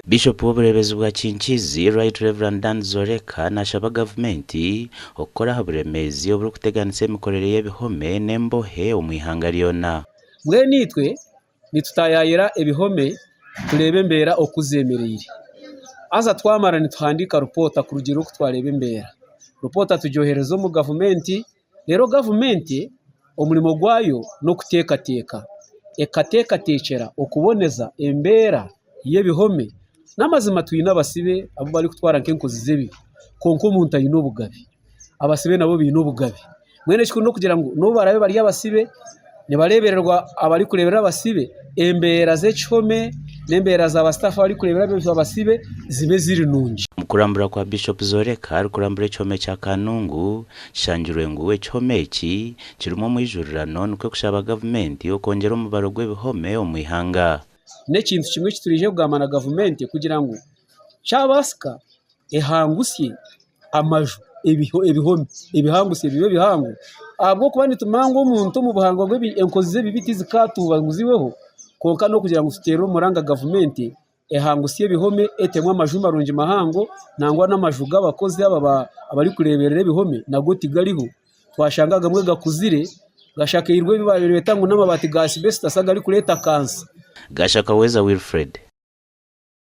Bishop w'obureebezi bwa Kinkizi, Right Rev Dan Zoreka nashaba gavumenti okukora aha buremeezi oburikuteganisa emikorere y'ebihome n'embohe omu ihanga ryona. Mbwenu itwe nitutaayaayira ebihome tureeba embeera oku zemereire. Haza twamara nituhandiika ripoota kurugiirira oku twareeba embeera. Ripoota tugyohereza omu gavumenti Reero gavumenti omurimo gwayo n'okuteekateeka, ekateekateekyera okuboneza embeera y'ebihome. N'amazima twine abasibe abu barikutwara nk'enkozi z'ebibi kwonka omuntu aine obugabe, abasibe nabo baine obugabe. Mbwenu ekikuru n'okugira ngu n'obu baraabe bari abasibe, nibareebererwa abarikureeberera abasibe, embeera z'ekihome n'embeera za basitaafu abarikureeberera abasibe zibe ziri nungi. Omu kurambura kwa Bishop Zoreka arikurambura ekihome kya Kanungu, kishangirwe ngu ekihome eki kirimu omwijurirano nikwo kushaba gavumenti okwongyera omubaro gw'ebihome omu ihanga. N'ekintu kimwe eki turiije kugamba na gavumenti kugira ngu kyabaasika ehangusye amaju, ebihome ebihangusye bibe bihango ahabw'okuba nitumanya ngu omuntu omu buhangwa bwe enkozi z'ebibi tizikaatuuba ngu zihweho kwonka n'okugira ngu tuteere omuranga gavumenti ehangusye ebihome etemu amaju marungi mahango nangwa n'amaju g'abakozi aba abarikureeberera ebihome nago tigariho twashanga agamwe gakuzire gashakairwe ebi baabaire nibeeta ngu n'amabaati ga asibesitasi agarikureeta kansa. Gashakaweza Wilfred.